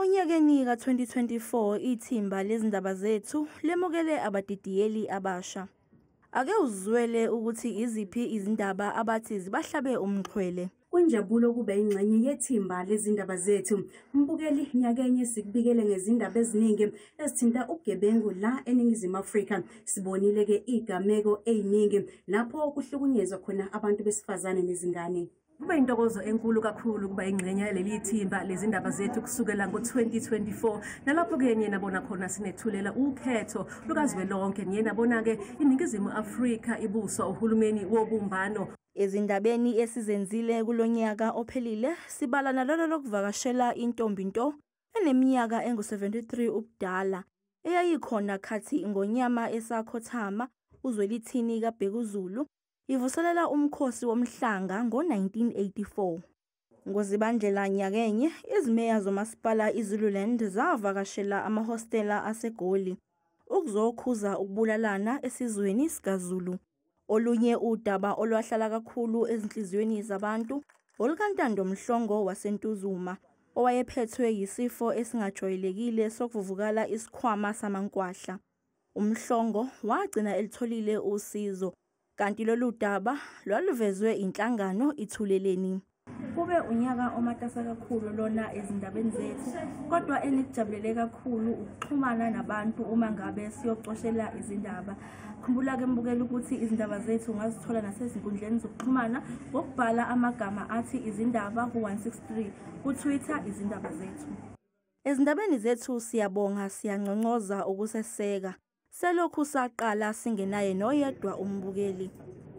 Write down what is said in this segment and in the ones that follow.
Onyakeni ka-2024 ithimba lezindaba zethu lemukele abadidiyeli abasha. Ake uzwele ukuthi iziphi izindaba abathi zibahlabe umxhwele. Kunjabulo kube ingxenye yethimba lezindaba zethu. Mbukeli, nyakenye sikubikele ngezindaba eziningi ezithinta ubugebengu la eNingizimu Afrika. Sibonile-ke igameko eziningi lapho kuhlukunyezwa khona abantu besifazane nezingane. Kube intokozo enkulu kakhulu kuba ingxenye yaleli thimba lezindaba zethu kusukela ngo-2024, nalapho-ke niye nabona khona sinethulela ukhetho lukazwelonke. Niye nabona-ke iNingizimu Afrika ibuswa uhulumeni wobumbano. Ezindabeni esizenzile kulonyaka ophelile sibala nalolo lokuvakashela intombi nto eneminyaka engu-73 ubudala eyayikhona khathi iNgonyama esakhothama uZwelithini kaBhekuzulu ivuselela umkhosi womhlanga ngo-1984. NgoZibandlela nyakenye, izimeya zomasipala iZululand zavakashela amahostela aseGoli ukuzokhuza ukubulalana esizweni sikaZulu. Olunye udaba olwahlala kakhulu ezinhliziyweni zabantu olukaNtando Mhlongo waseNtuzuma owayephethwe yisifo esingajwayelekile sokuvuvukala isikhwama samankwahla. UMhlongo wagcina elitholile usizo, kanti lolu daba lwaluvezwe inhlangano Ithuleleni. Kube unyaka omatasa kakhulu lona ezindabeni zethu, kodwa enikujabulele kakhulu ukuxhumana nabantu uma ngabe siyocoshela izindaba. Khumbula-ke mbukela ukuthi izindaba zethu ungazithola nasezinkundleni zokuxhumana ngokubhala amagama athi izindaba ku-163 ku-Twitter, izindaba zethu. Ezindabeni zethu siyabonga, siyanconcoza ukuseseka. Selokhu saqala singenaye noyedwa umbukeli.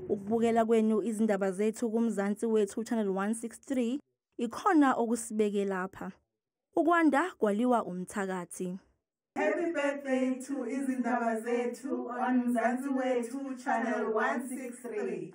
Ukubukela kwenu izindaba zethu kuMzansi Wethu Channel 163 ikhona okusibeke lapha. Ukwanda kwaliwa umthakathi. Happy birthday to Izindaba Zethu on Mzansi Wethu Channel 163.